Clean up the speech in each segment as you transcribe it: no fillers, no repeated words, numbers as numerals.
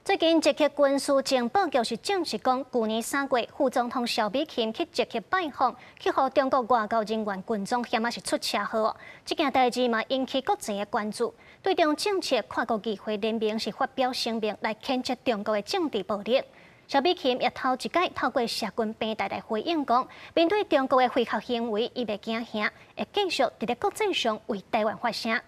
最近捷克軍事情報局是證實講，舊年3月副總統蕭美琴去捷克拜訪，去予中國外交人員軍裝嫌啊是出車禍。這件代誌嘛引起國際的關注。對中政策跨國議會聯盟是發表聲明來譴責中國的政治暴力。蕭美琴也頭一擺透過社群平台來回應講，面對中國的非法行為，伊袂驚嚇，會繼續佇咧國際上為台灣發聲。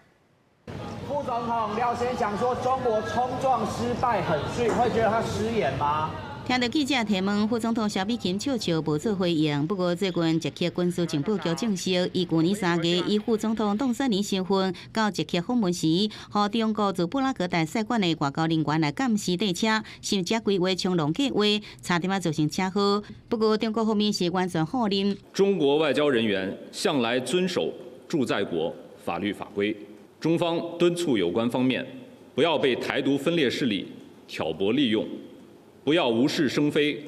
副總統廖先講說，中國衝撞失敗很遜，會覺得他失言嗎？聽到記者提問，副總統蕭美琴笑笑無做回應。不過最近捷克軍事情報局證實，伊舊年3月以副總統當選人身份到捷克訪問時，予中國駐布拉格大使館的外交人員來監視綴車，甚至規劃衝浪計劃，差點仔造成車禍。不過中國方面是完全否認。中國外交人員向來遵守駐在國法律法規。中方敦促有關方面不要被台獨分裂勢力挑撥利用，不要無事生非、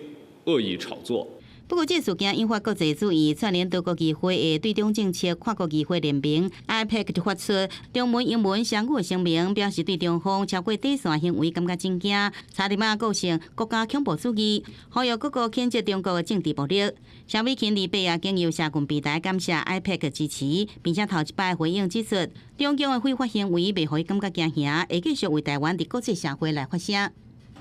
惡意炒作。不過，這事件引發國際注意，串聯多國議會的對中政策跨國議會聯盟 IPAC 就發出中文、英文雙語聲明，表示對中方超過底線行為感覺震驚，差點仔構成國家恐怖主義，呼籲各國譴責中國的政治暴力。蕭美琴禮拜也經由社群平台感謝 IPAC 支持，並且頭一擺回應指出，中共的非法行為袂予伊感覺驚嚇，會繼續為台灣佇國際社會來發聲。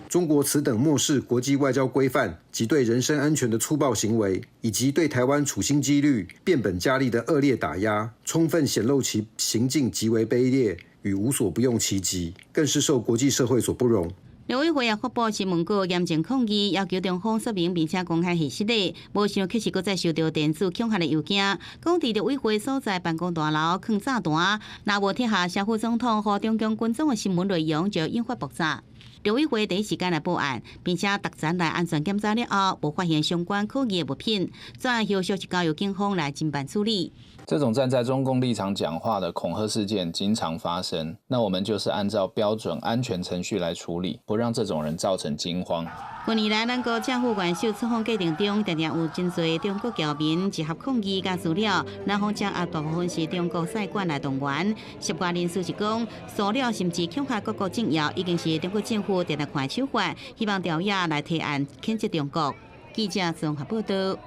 中國此等漠視國際外交規範及對人身安全的粗暴行為，以及對台灣處心積慮、變本加厲的惡劣打壓，充分顯露其行徑極為卑劣與無所不用其極，更是受國際社會所不容。陸委會也發布新聞稿，嚴正抗議，要求中方說明並且公開事實。無想卻是閣再收到電子恐嚇的郵件，講佇陸委會所在辦公大樓囥炸彈，若無撤下蕭副總統予中共軍裝的新聞內容，就引發爆炸。陸委會第一時間來報案，並且逐層來安全檢查了後，無發現相關可疑的物品，轉後續是交由警方來偵辦處理。這種站在中共立場講話的恐嚇事件經常發生，那我們就是按照標準安全程序來處理，不讓這種人造成驚慌。近年來，咱國政府元首出訪過程中，常常有真濟中國僑民集合抗議佮資料，南方掌握大部分是中國使館來動員。涉外人士是講，騷擾甚至恐嚇各國政要，已經是中國政府定定看的手法，希望朝野來提案譴責中國。記者綜合報道。